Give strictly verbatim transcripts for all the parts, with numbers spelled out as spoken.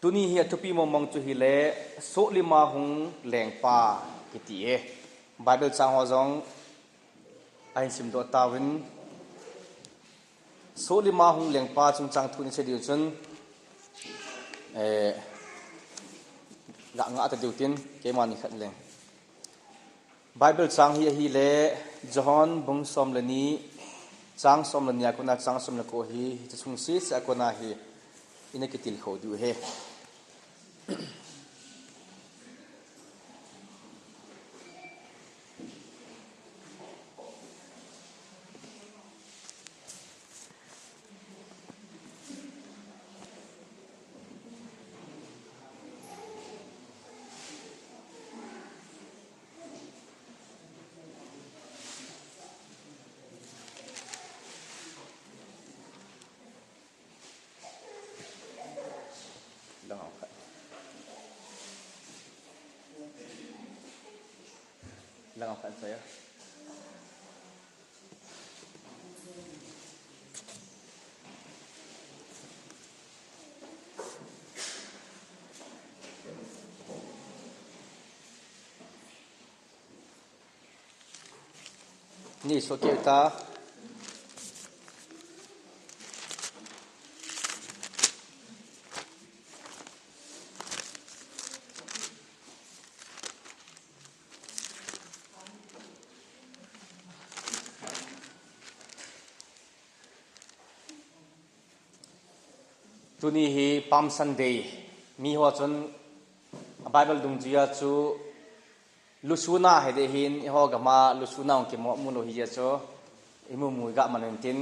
Tuni hi athupi mongmong chu hile, sohlima hung lengpa kiti e. Bible chang ho jong ahin simdoh tauvin, sohlima hung lengpa chungchang thu isei diu chun, eh, ga ngah ta diu tin, keima ni khat leng. Bible chang hi ahile, John bung som le ni, chang som le ni a kona chang som le ko hi, hiche sung sese a kona hi ina kitilkhou diu ahi. Lang au khat. Lang au khat saya. Ni so keu ta. Tuni hi Palm Sunday. Mi ho chun a Bible dungjuia chu lusuna hiding hin, eiho gam a lusuna hung kimoh mu lou hijeh chun, imu mu iga man u hintin,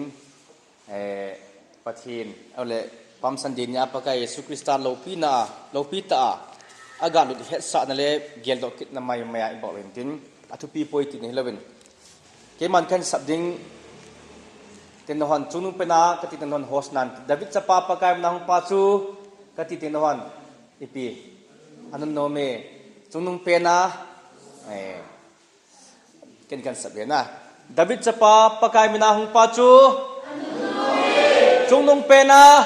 eh, Pathen, ole, Palm Sunday nia Pakai Jesu Christa loupina, loupi tah a, aga lut hetsahna le geldoh kitna maimai a ibol u hintin, athupi poi tina hilouvin. Keiman kahin sap ding, tin nahon, chungnung pena, kati tin nahon, Hosanna, David chapa Pakai mina hung pa chu, kati tin nahon, ipi, anunnom e, chungnung pena, eh, ken kahin sap e na. David chapa Pakai mina hung pa chu, chungnung pena,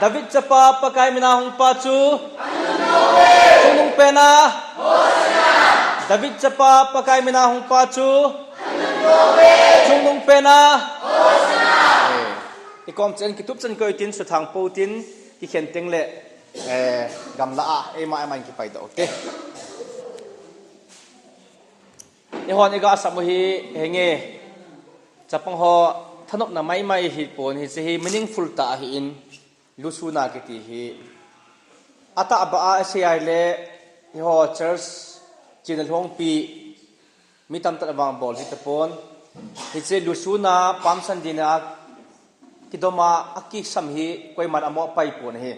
David chapa Pakai mina hung pa chu, chungnung pena, David chapa Pakai mina hung pa chu, chungnung pena. Eh, ikom chen kitup chan koi tin, suthang po tin, kikhen teng le, eh, gamla a, eima eima in kipaidoh u te. Eihon iga sap u hi, henge, chapang ho thanopna maimai hipon, hiche hi meaningful tah ahin, lusuna kiti hi. Atahbeh a isei a ahile, eiho church, china lhongpi, mi tamtah in vang bol hitapon. Hiche lusuna, Palm Sunday nia kidom a, akisam hi, koiman amoh pai pon ahi.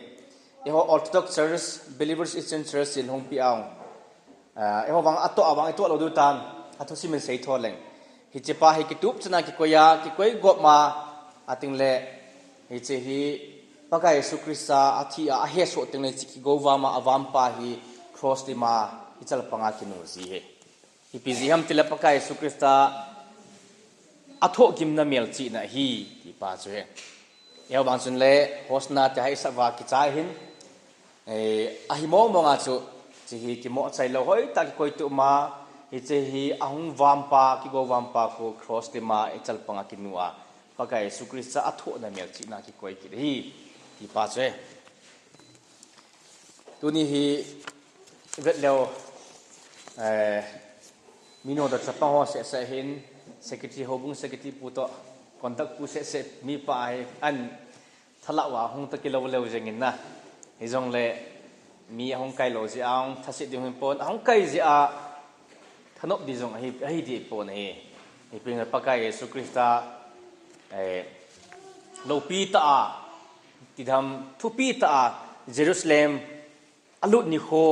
Eiho Orthodox Church, Believers Eastern Church, china lhongpi a hung. Ah, eiho vang atoh a vang itoh lou diu tan, athusim in sei tho leng. Hiche pa hi kitup chan a kikoi a, kikoi gop ma, ating le, hiche hi Pakai Jesu Christa athi a, ahesoh teng le hiche kigou vam a, avam pa hi cross lim a, ichalpang a kinu ji ahi. Ipi jeh ham tile Pakai Jesu Christa athohgimna melchihna ahi, ti pa chu ahi. Eiho vang chun le, Hosanna tia hi sap uva kichai hin, eh, ahi mong mong a chu, hiche hi kimoh chai lou hoitah a kikoi tup ma, hiche hi ahung vam pa, kigou vam pa khu cross lim a, ichalpang a kinu a, Pakai Jesu Christa athohna melchihna kikoi kit ahi, ti pa chu ahi. Tuni hi vet leu, eh, mi nung toh chapang ho seh seh hin, secretary, houbung secretary pu toh, conduct pu seh seh, mi pa hi, an thalah uva hung toh kilou leu jeng in na. Hijongle, mi ahung kai lou jeh a, ahung thasit ding hung pon, ahung kai jeh a, thanop ding jong ahi, ahi deh pon ahi. Ipi jeh a Pakai Jesu Christa, eh, loupi tah a, tidam thupi tah a, Jerusalem alut nikho,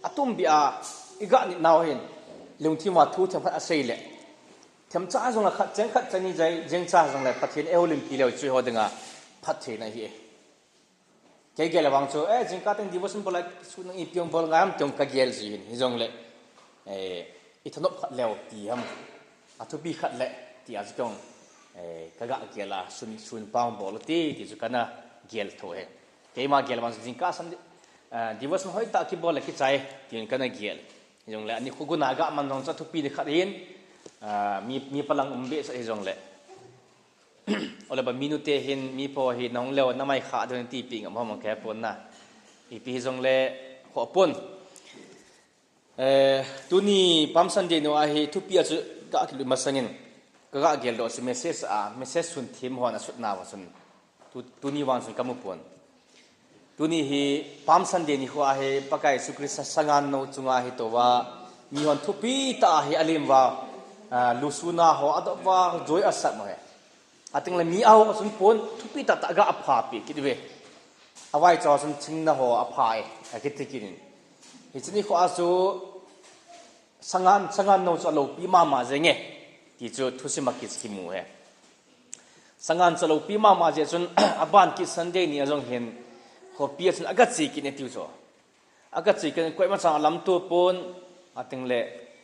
atumbeh a, iga nit nau hin, lungthim a thu themkhat asei le, themcha jong a khat cheng khat cheng ni jai, jengcha jong le Pathen in eiho limpi leu chu eiho dinga phattheina ahi. Kei gel vang chu, eh, jingkah teng devotion bol a, sun nang ipi hung bol ngai ham ti jong kagel ji hin, hijongle, eh, ithanop khat leu ti ham, athupi khat le, ti a chu kei jong, eh, kaga gel a, sun, sun pang bol u ti, ti chu kana gel tho e. Keima gel vang jingkah Sunday, ah, devotion hoitah kibol le kichai, tin kana gel. Hijongle ani khu guna ga man jong chu thupi ding khat hin, ah, mi, mi palang um behseh hijongle. Ole ba mi nute hin mi po hi nahung leu na mai kha ding ti pi ngam ham kei pon na. Ipi hijongle kho pon. Eh, tuni Palm Sunday nu ahi thupi a chu ka kilut masangin ka ga geldoh chu message a, message sun thim hon a sut nau a chun. Tu, tuni vang chun ka mu pon. Tuni hi Palm Sunday ni khu ahi Pakai Jesu Christa sangan nou chunga hi touva mi hon thupi tah a hi alim uva, ah, lusuna ho adoh uva, joy asam uve. Ating le mi a ho chun pon thupi tah tah ga apha pi kit uve. Avai cho chun thingna ho apha e, akiti kit in. Hiche ni khu a chu sangan, sangan nou chu alopi mama jeng e, ti chu thusim a ki, kimu e. Sangan chu alopi mama jeh chun aban kit Sunday ni a jong hin khopi a chun aga che kit e tiu chu. Aga che kit in koima chang alamto pon, ating le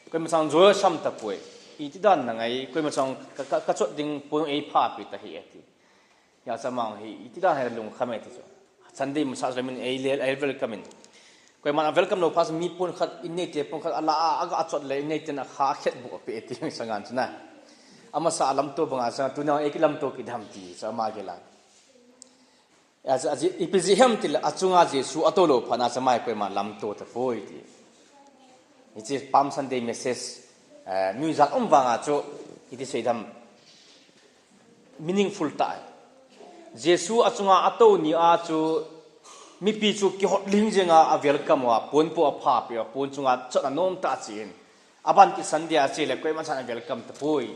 koima chang joy asam tapoi. Iti dan na ngai, koima chang ka, ka, ka chot ding pon ei pha pi ta hi e ti. Hijeh a chu amang hi, iti dan hi lungkham e ti chu. Sunday masa chu min ei le, ei welcome in. Koiman a welcome lou phat mi pon khat, in neite pon khat, ala a, aga chot le, in neiten akha khet bu pe ti sangan chu na. Amasa alamto banga sa, tuna ei kilamto kit ham ti, chu ama gel a. Aji, aji, ipi jeh ham tile, achunga Jesu atou lou phat na chu ama hi koiman lamto tapoi ti. Hiche Palm Sunday message, eh, nuijat um vanga chu, iti sei dem. Meaningful tah. Jesu achunga atou ni a chu mipi chu kihot ling jeng a, a welcome uva, pon po apha pi uva, pon chunga chot anom tah a che in. Aban kit Sunday a che le koima chan a welcome tapoi.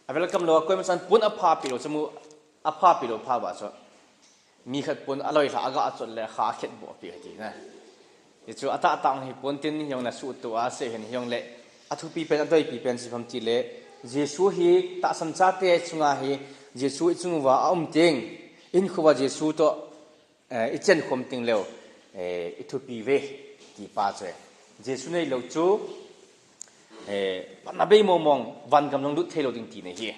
A welcome lou a koima chan pon apha pi lou chu mu, apha pi lou pha uva chu. Mi khat pon aloi lha aga achot le kha khet bu pi ti na. Hichu atah tah hi pon tin hijongle suhtoh a sei hin hijongle athupi pen adoipi pen chu ipi ham tile Jesu hi tahsan chate chunga hi Jesu ichung uva aum teng in khu uva Jesu toh, eh, ichen khom teng leu, eh, ithupi uve ti pa chu. Jesu neilou chu, eh, pan abei mong mong van gam jong lut thei lou ding tina hi.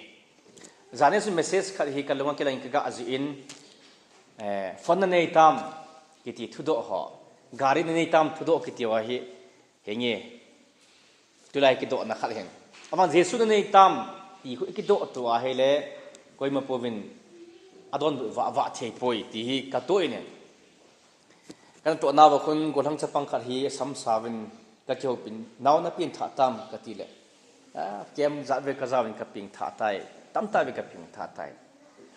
Jan a chu message khat hi ka lung a kilang in ka ga jih in, eh, phone na nei tam kiti thudoh ho, gari na nei tam thudoh kiti ho hi, henge, tulai kidoh na khat hin. Amang Jesu na nei tam ti khu kidoh tua hi le, koima pouvin adonbut vah vah thei poi ti hi ka toh in e. Kana toh nauva khun gollhang chapang khat hi asam sauvin ka kihopin, "Nao na pengthah tam?" ka ti le, "Ah, camp jat vei ka jauvin ka pengthah tai, tamtah vei ka pengthah tai."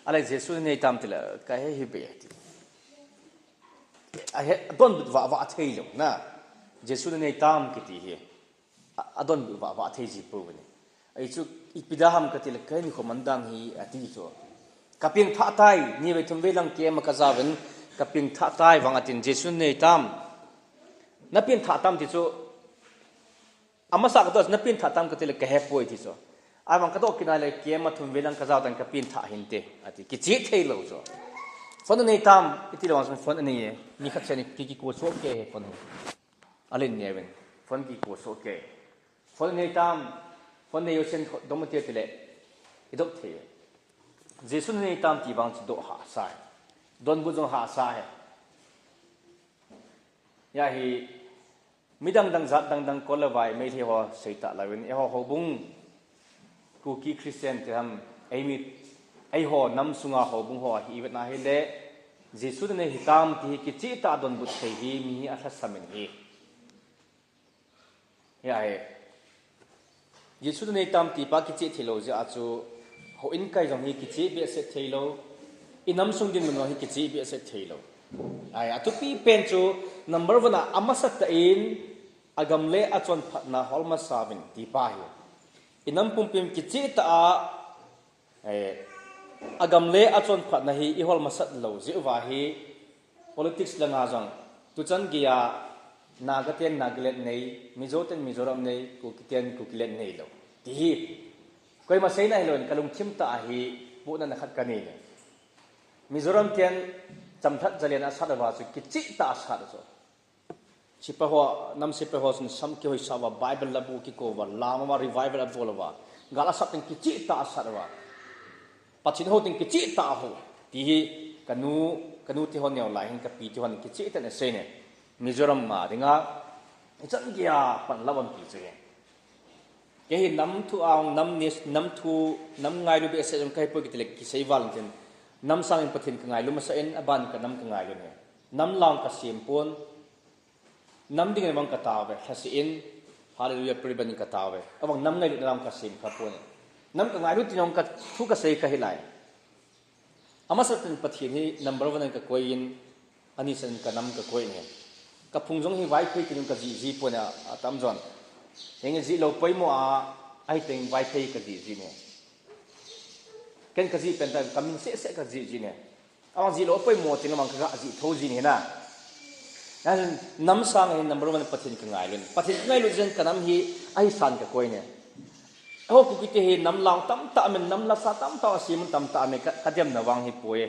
"Ahile Jesu na nei tam?" ti le, "Ka he hih e," ti. Ahe, adonbut vah vah thei lou na. Jesu na nei tam kiti hi. A, adonbut vah vah thei ji pouvin e. Ahi chu, ipi dia ham ka ti le, ka nikho man dang hi, ati chu. Ka pengthah tai, ni vei thum vei lang camp a ka jauvin, ka pengthah tai vang atin, Jesu na nei tam? Na pengthah tam ti chu, amasa ka toh, na pengthah tam ka ti le, ka he poi ti chu. Ahivang ka toh kit nai le, camp a thum vei lang ka jao tan ka pengthah hinte, ati, kichih thei lou chu. Phone na nei tam, iti le vang phone na nei e, mi khat chen ki, kiko soh kei he phone. Alen neuvin, phone kiko soh kei. Phone nei tam, phone nei usen dom ute ti le, i dop thei. Jesu na nei tam ti vang chu doh hahsa e. Donbut jong hahsa e. Hia hi, midang dang jat dang dang kol le vai Meitei ho sei tah louvin, eiho houbung Kuki Christian te ham, eimi, eiho nam sunga houbung ho hi i vet na hile, Jesu na nei hitam ti hi kichih tah a donbut thei hi mi hi alhasam in ahi. Hia hi. Jesu na nei tam ti pa kichih thei lou jeh a chu, houin kai jong hi kichih behseh thei lou, i nam sung dinmun jong hi kichih behseh thei lou. Ahi, athupi pen chu, number one a, amasa tah in, agam le achonphatna hol masa uvin ti pa hi. I nam pumpin kichih tah a, eh, agam le achonphatna hi i hol masat lou jeh uva hi, politics langa jong, tuchan geiya Naga ten Nagaland nei, Mizo ten Mizoram nei, Kuki ten Kukiland nei lou. Ti hi, koima seina hilou in ka lungthim tah a hi, pohna khat ka nei e. Mizoram ten Chamthat Zalen asat uva chu kichih tah a asat u chu. Sepai ho, nam sepai ho chun sam kihoisa uva, Bible la bu kiko uva, lam uva, revival abol uva. Gal asat teng kichih tah a asat uva. Pathen hou teng kichih tah a ahou. Ti hi, Kanu, kanu te ho neo lai hin kapi te hon kicheh tah in asei ne. Mizoram a dinga, ichan geiya panla um pi chu hi. Kei hi nam thu a, nam ni, nam thu, nam ngailu behseh jong kahi poi kiti le kisei val in tin. Nam sangin Pathen kangailu masa in, aban kanam kangailu ne. Nam la kasem pon, nam dingin vang katao ve, lhase in, Hallelujah, prayer band in katao ve. Avang nam ngailutna la kasem kha pon. Nam kangailu tin jong ka, thu kasei kahi lai. Amasa in Pathen hi number one in kakoi in, ani san kanam kakoi in. Kaphung jong hi Vaiphei tin jong kajih jih pon a, atam jon. Henge jih lou poimo a, ahi teng Vaiphei kajih jih ne. Ken kajih pen tah kamin seh seh kajih jih ne. Avang jih lou poimo tin avang kaga jih tho jih ne na. Hichun nam sanga hi number one Pathen kangailu. Pathen kangailu jeh in kanam hi ahi san kakoi ne. Eiho Kuki te hi nam la tamtah aum in, nam lasa tamtah asem un tamtah aum in, ka, kademna vang hi poi.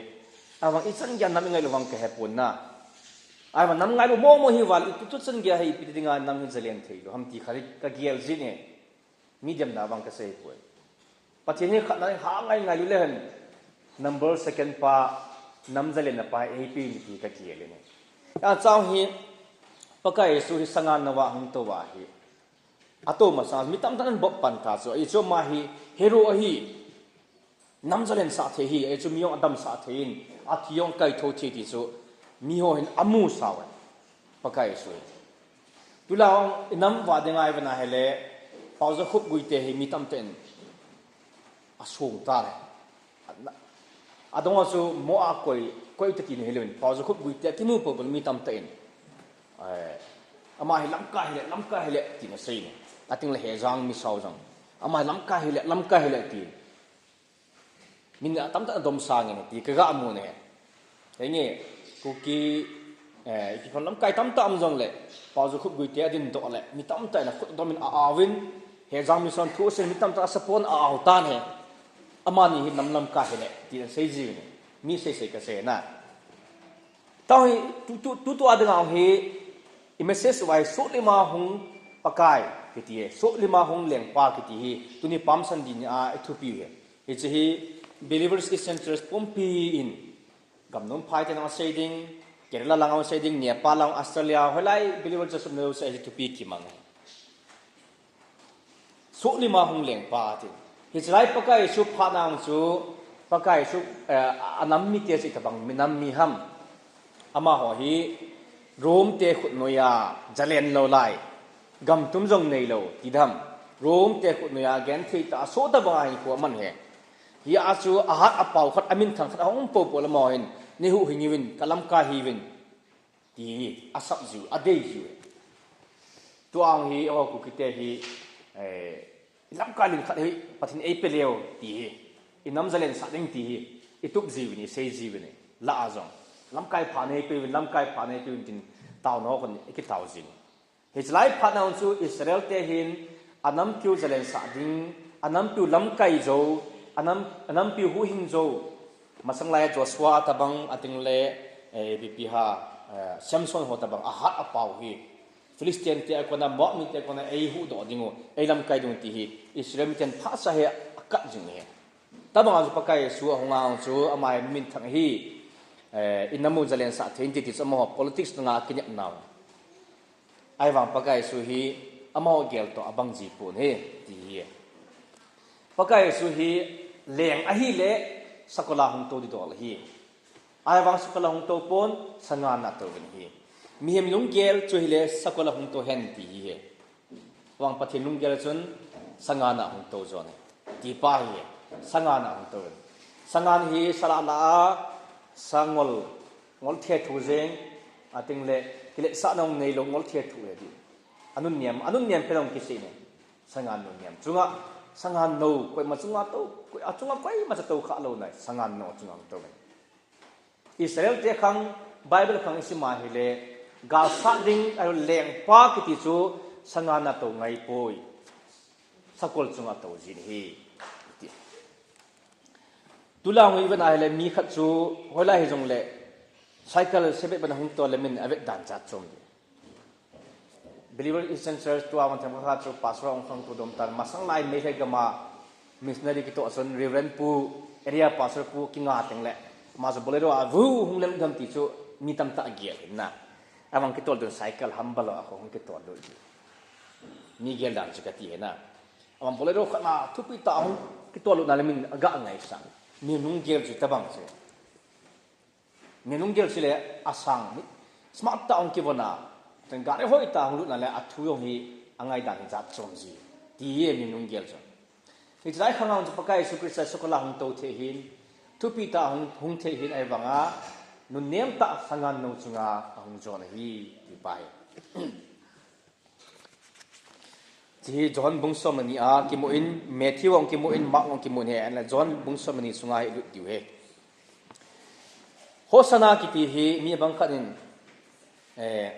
Avang ichan geiya nam ingailu vang kahe pon na. Ahivang nam ngailu momo hi val, itu tu chan geiya hi ipi dinga nam hi jalen thei lou ham ti kha kagel jin e. Mi demna vang kasei poi. Pathen hi khatna in ha ngai ngailu le hen. Number second pa, nam jalenna pa hi eipeh in ti kagel in e. Achang hi, Pakai Jesu hi sangan na va hung tou va hi. Atou masang, mi tamtah in abol pan ta chu, ahi chu ama hi hero ahi, nam jalen sah thei ahi, ahi chu mi jong adam sah thei in, athi jong kaitho thei ti chu, mi ho hin amu sao e, Pakai Jesu hi. Tulai jong, inam va dinga ivena hile, Pau Jakhup Guite hi mi tamtah in asung ta le. Adong a chu mo a koi, koi ta ti ni hilou in, Pau Jakhup Guite kimu popo mi tamtah in. Eh, ama hi Lamka hile, Lamka hile, tin asei ne. Ating le Hejang Misao jong. Ama hi Lamka hile, Lamka hile, tin. Min atamtah in adom sang in, ti kaga mu ne. Henge, Kuki, eh, ipi khon lamkai tamtah um jongle, Pau Jakhup Guite adin doh le, mi tamtah in akhut adom in a-aovin, Hejang Mission thu asein mi tamtah asapon a-ao tan ahi. Amani hi nam lamkai hile, ti asei jiu ne. Mi seisei kasei na. Tao hi, tu, tu, tu, tu a dinga hi, i message uva hi, soh lima hung Pakai, kiti hi, soh lima hung Lengpa, kiti hi, tuni Palm Sunday ni a, i thupi hi. Hiche hi, Believers Christian Church pumpi in, Gamnom phai te nang sei ding, Kerala lang sei ding, Nepal lang, Australia, hoilai Believers Church um lou se thupi kimang. Soh lima hung Lengpa ti. Hichelai Pakai Jesu phat nang chu, Pakai Jesu, eh, anam mite chu itobang mi nam mi ham. Amaho hi Rome te khutnoi a jalen lou lai. Gam tum jong nei lou, ti dam. Rome te khutnoi a genthei tah a soh tobang a hinkho aman hi. Hia chu ahat apao khat, amin thang khat ahung popo le amaho hin, nei huhhing uvin, ka lamkai hiuvin, ti asap jiu, adei jiu. Tua hi, eiho Kuki te hi, eh, i lamkai len khat hi, Pathen in eipe leu, ti hi. I nam jalen sah ding ti hi, i tup jiuvin, i sei jiuvin, la a jong. Lamkai pha nei peuvin, lamkai pha nei peuvin tin, taona kon i kitao jiu. Hichelai phat nang chu Israel te hin anampiu jalen sah ding, anampiu lamkai jou, anam, anampiu huhhing jou. Masang lai Joshua tobang ating le, eh, ipi ipi ham, eh, Samson ho tobang ahat apao hi. Philistine te a kona, Moab mite a kona eihuhdoh diu, eilamkai diu ti hi. Israel miten phasah hi akat jing hi. Tobang a chu Pakai Jesu ahung a chu ama hi minthang hi, eh, i nam u jalen sah thei in ti ti chu amaho politics langa kinep nau. Ahivang Pakai Jesu hi amaho gel toh abang ji pon ahi, ti hi. Pakai Jesu hi leng ahile sakol a hung tou ding dol ahi. Ahivang sakol a hung tou pon, sangan a tou uvin ahi. Mihem lunggel chu hile sakol a hung tou hen ti hi. Vang Pathen lunggel chun sangan a hung tou jon e. Ti pa hi, sangan a hung tou e. Sangan hi sala la a, sangol, ngol the thu jeng, ating le, kiletsahna nei lou ngol the thu e di. Anun niam, anun niam phe long kisei ne. Sangan nun niam. Chunga, sangan nou, koima chunga tou, koi, achunga koima cha tou kha lou nai, sangan nou chunga tou e. Israel te khang, Bible khang isim a hile, galsat ding, a lengpa kiti chu, sangan a tou ngai poi. Sakol chunga tou jin ahi. Ti. Tulai hung ivena hile, mi khat chu, hoilai hijongle, cycle sebet bana hung tou le min avet dan chat chom di. Believer Christian Church tua man them kha chu pastor ong khang tu dom tan masang lai Meitei gam a missionary kitoh chun Reverend Pu, area pastor Pu kinga teng le. Ama chu Bolero a vu hung leng dam ti chu mi tamtah gel hin na. Amang kitol dun cycle humble a hung kitol lut. Mi gel dan chu kati hin na. Amang Bolero khat na thupi tah hung kitol lut na le min aga ngaisang. Mi nung gel chu tabang chu. Mi nung gel chu le asang mi smart tah hung kivon a. Tun gari hoi tah hung lut na le athu jong hi angai dan hi jat chom ji. Ti hi mi nung gel chu. Hiche lai khang a chu Pakai Jesu Christa sakola hung to thei hin, thupi tah hung, hung thei hin ahivanga, nunnem tah sangan nou chunga ahung jon ahi, ti pa hi. Hiche hi John bung som le ni a kimu in, Matthew a kimu in, Mark a kimu in he, ana John bung som le ni sunga hi lut diu he. Hosanna kiti hi mi bang khat in, eh,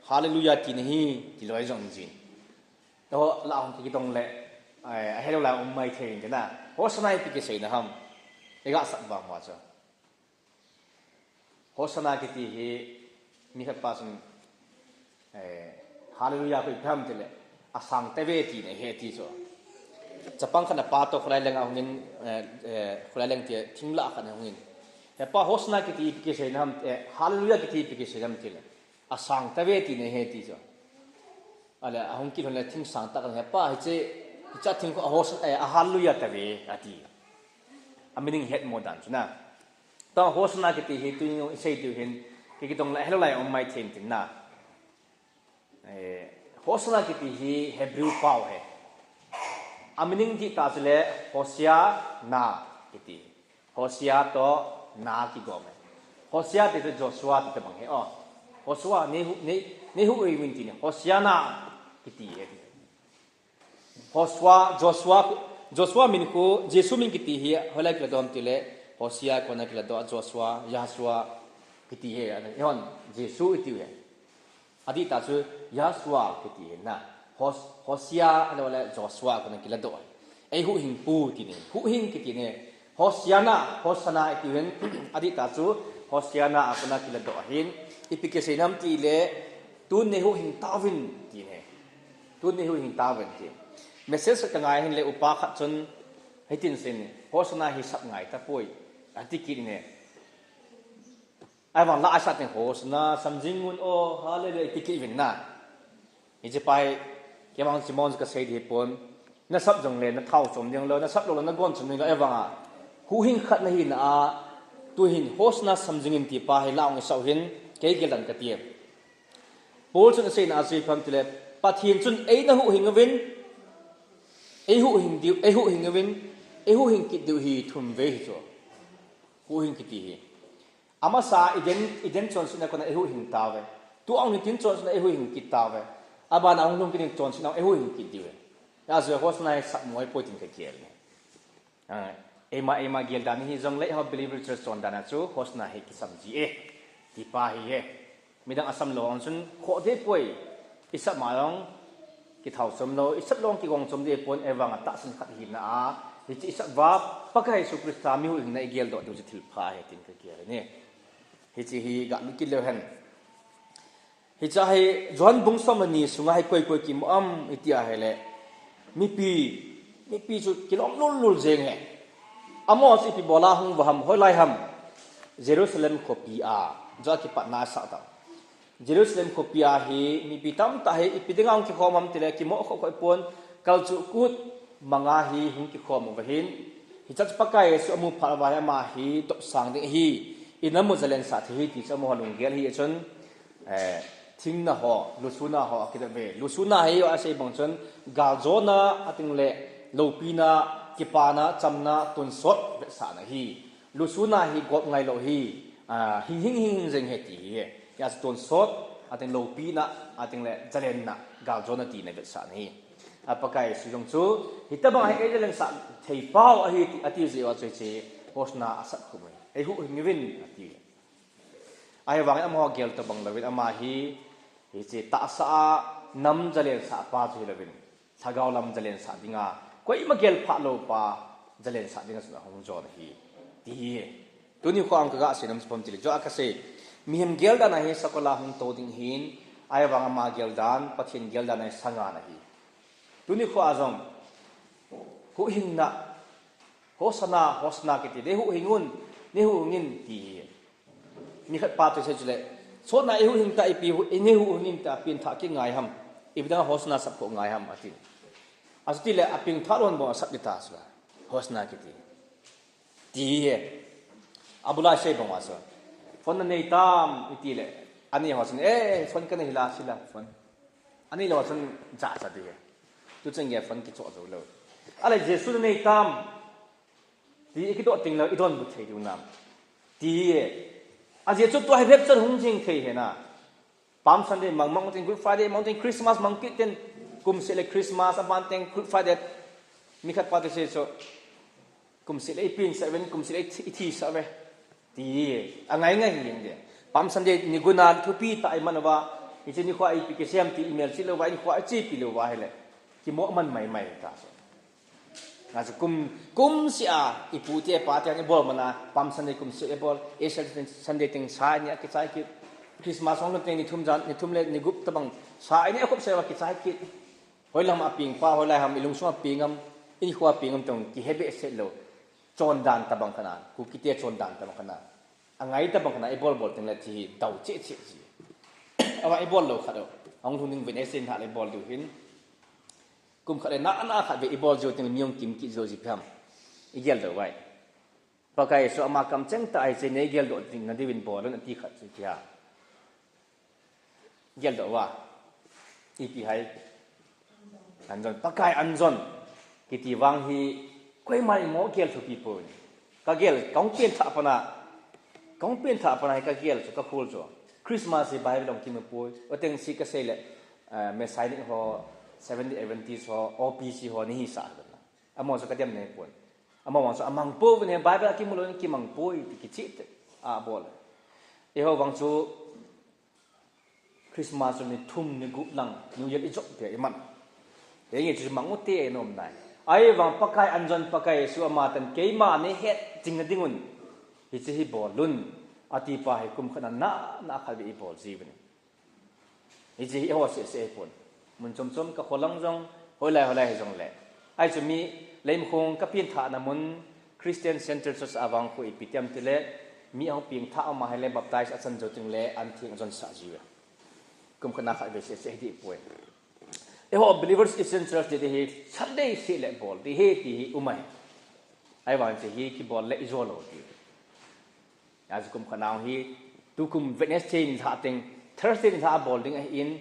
Hallelujah ti nahi, ti loi jong jin. Ho la hung kidong le, eh, ahelou lai um mai thei in na. Hosanna ipi kiseina ham. Iga sap vang ma chu. Hosanna kiti hi mi khat pa chun, eh, Hallelujah koi pham ti le. Asang tave ti nahi ti chu. Chapang khat na pa to khulai leng a hungin, eh, eh, khulai leng ti thing la khat na hungin. He pa Hosanna kiti ipi kiseina ham, eh, Hallelujah kiti ipi kiseina ham ti le. Asang tave ti nahi ti chu. Ale, ahung kilhon le thing sang tah kan he pa, hiche, hiche thing kho a Hos-, eh, a Hallelujah tave, ati. A meaning het mo dan chu na. Tua Hosanna kiti hi, tuni isei diu hin, kikidong le, helou lai um mai thei in tin na. Eh, Hosanna kiti hi Hebrew pao he. A meaning ti ta chu le, Hosanna kiti. Hosanna toh na kigom e. Hosanna ti chu Joshua ti tabang he. Oh. Hosanna nei hu, nei, nei hu ei min ti ni. Hosanna kiti he. Hosanna, Joshua, Joshua min khu, Jesu min kiti hi, hoilai kiladoh ham ti le, Hosanna kona kiladoh, Joshua, Yahshua kiti he. Ana, ihon, Jesu iti he. Adih tah chu Yahshua kiti hi na. Hos-, Hosanna, ahilou le Joshua kona kiladoh. Ei huhhing pu ti ni. Huhhing kiti ni. Hosanna, Hosanna iti hin. Adih tah chu Hosanna a kona kiladoh hin. Ipi kisei nam ti le. Tun nei huhhing tauvin ti ni. Tun nei huhhing tauvin ti. Message ka ngai hin le upa khat chun. Hitin sei ni. Hosanna hi sap ngai tapoi. Ati kit ni. Ahivang la a sat teng Hosanna, samjing un o, Hallelujah, ti kit uvin na. Hiche pa hi, keima jong chimong jong kasei ding hipon. Na sap jongle, na thao chom ding lou, na sap lou le, na gon chom ding lou, ahivanga. Huhhing khat nahi na a, tu hin Hosanna samjing in ti pa hi la ong isau hin, kei gel dan kati e. Paul chun asei na a chu ipi ham ti le, Pathen chun eina huhhing uvin, ei huhhing diu, ei huhhing uvin, ei huhhing kit diu hi thum vei hi chu. Huhhing kiti hi. Amasa Eden, Eden chonsetna kona eihuhhing tauve. Tua hung nitin chonsetna eihuhhing kit tauve. Abana hung lhung kit ding chonsetna eihuhhing kit diuve. Ajeh chu Hosanna hi sap mo ahipoi tin kagel e. Ah, eima, eima gel dan hi jongle eiho believer church chon dan a chu Hosanna hi kisam ji e. Ti pa hi e. Midang asam lou hon chun khoh deh poi. Isap ma jong kithao chom lou, isap lou kigong chom deh pon, ahivanga tahsan khat hina a, hiche isap uva Pakai Jesu Christa mi huhhingna igel doh diu chu thil pha ahi tin kagel e. Hiche hi ga lut kit leu hen. Hiche hi John bung som le ni sunga hi koi koi kimu am iti ahile. Mipi, mipi chu kilom lul lul jeng e. Amaho chu ipi bola hung uva ham, hoilai ham. Jerusalem khopi a, John kipatna asah ta. Jerusalem khopi a hi mipi tamtah hi ipi dinga hung kikhom ham tile kimoh khoh khoh pon kalchuh kut manga hi hung kikhom uva hin. Hiche chu Pakai Jesu amu phat uva hi ama hi dopsang ding ahi. Ina mu jalensah thei hi ti chu amaho lunggel hi chun, eh, thingna ho, lusuna ho akidop uve. Lusuna hi asei bang chun galjona ating le lopina, kipana, chamna, tonsot vetsahna hi. Lusuna hi gop ngai lou hi, ah, hing hing hing hing jeng ahi ti hi. Hia chu tonsot, ating lopina, ating le jalenna, galjona tina vetsahna hi. A Pakai Jesu jong chu, hitobang hi ei jalensah thei pau ahi ti, ati jeh uva chu hiche, Hosanna asap khum e. Ei huhhing uvin, ati. Ahivangin amaho gel tobang louvin ama hi, hiche tahsa a nam jalensah pa chu hilouvin. Lhagao lam jalensah dinga, koima gel phah lou pa jalensah dinga chun ahung jon ahi, ti hi. Tuni kho ang kaga sei nom chu ipi ham tile, jo a kasei. Mihem gel dan a hi sakola hung to ding ahin, ahivang ama gel dan, Pathen gel dan a hi sangan ahi. Tuni kho a jong, huhhingna, Hosanna, Hosanna kiti le huhhing un, Nei huhhing in ti hi. Mi khat pa toh asei chu le, sotna i huhhing ta ipi hu, i nei huhhing in ta pengthah kingai ham. Ipi dang Hosana sap kho ngai ham ati. Achuti le apengthah lou hon bou asap ding ta chu la. Hosana kiti. Ti hi. Abul a sei bang uva chu. Phone na nei tam iti le. Ani ho chun, eh, phone ka nei la sila phone. Ani lou chun ja cha di hi. Tu chang ge phone kichoh jou lou. Ale Jesu na nei tam. Ti i kidoh teng le i donbut thei diu nam. Ti hi. Ajeh chu tua hi rapture hung jing thei hi na. Palm Sunday mang mang teng, Good Friday mang teng, Christmas mang kit teng, kum seh le Christmas, aban teng Good Friday, mi khat pa toh asei chu, kum seh le i peng sah uve, kum seh le i thi, i thi sah uve. Ti, angai ngai hi in de. Palm Sunday ni guna thupi tah i man uva, hiche nikho a ipi kisem ti i melchih lou uva, i nikho a i chepi lou uva hile. Kimo man mai mai ta chu. Nga chu kum, kum seh a, i pu te pa te hon i bol man a, Palm Sunday kum seh i bol, Easter Sunday teng sa i ne a kichai kit. Christmas hung lhun teng ni thum jan, ni thum le ni gup tabang sa i ne a khop seh uva kichai kit. Hoilam a peng pa, hoilai ham i lungsung a peng am, i nikho a peng am tong kihe behseh lou. Chondan tabang khat na, Kuki te chondan tabang khat na. Angai tabang khat na i bol bol teng le ti hi dou cheh cheh ji. Awa i bol lou khat u. Hung lhung ding ven e sen ha le bol diu hin. Kum khat le na, na khat ve i bol jou teng le mi hung kim kit jou ji phem. I gel doh uva. Pakai Jesu ama kamcheng tah hiche nei geldoh ding na diuvin bol un ati khat chu tia. Geldoh uva. Ipi ham. Anjon, Pakai anjon. Kiti vang hi koima imo gel thupi poi. Ka gel, ka hung pengthah pat na. Ka hung pengthah pat na hi ka gel chu, ka khol chu. Christmas hi Bible a hung kimu poi. Ateng chu ka sei le, eh, Messianic ho, Seventh-day Adventist ho, O P C ho, ni hi sa. Amaho chu ka dem nei pon. Amaho vang chu amang pouvin, Bible a kimu lou in kimang poi ti kicheh te. A bol. Eiho vang chu Christmas chu ni thum ni gup lang, New Year i jop peh i man. Henge chu mang u te i nom nai. Ahivang Pakai anjon Pakai Jesu ama ten keima nei het jing na ding un. Hiche hi bol un. Ati pa hi kum khat na, na, na khat ve i bol ji uvin. Hiche hi eiho seh seh hi pon. Mun chom chom ka kholang jong, hoilai hoilai hi jong le. Ahi chu mi, Leimakhong ka pengthah na mun, Christian Center Church a vang khu ipi ti ham ti le, mi ahung pengthah um a hile baptize a chan jou teng le, an theng a jon sah ji uve. Kum khat na khat ve seh seh hi dih poi. Eiho Believers Christian Church ti hi, Sunday seh le bol ti hi, ti hi um ahi. Ahivang hiche hi kibol le i jo lou ti. Achu kum khat na hi, tukum Wednesday ni lha teng, Thursday ni lha a bol ding ahin,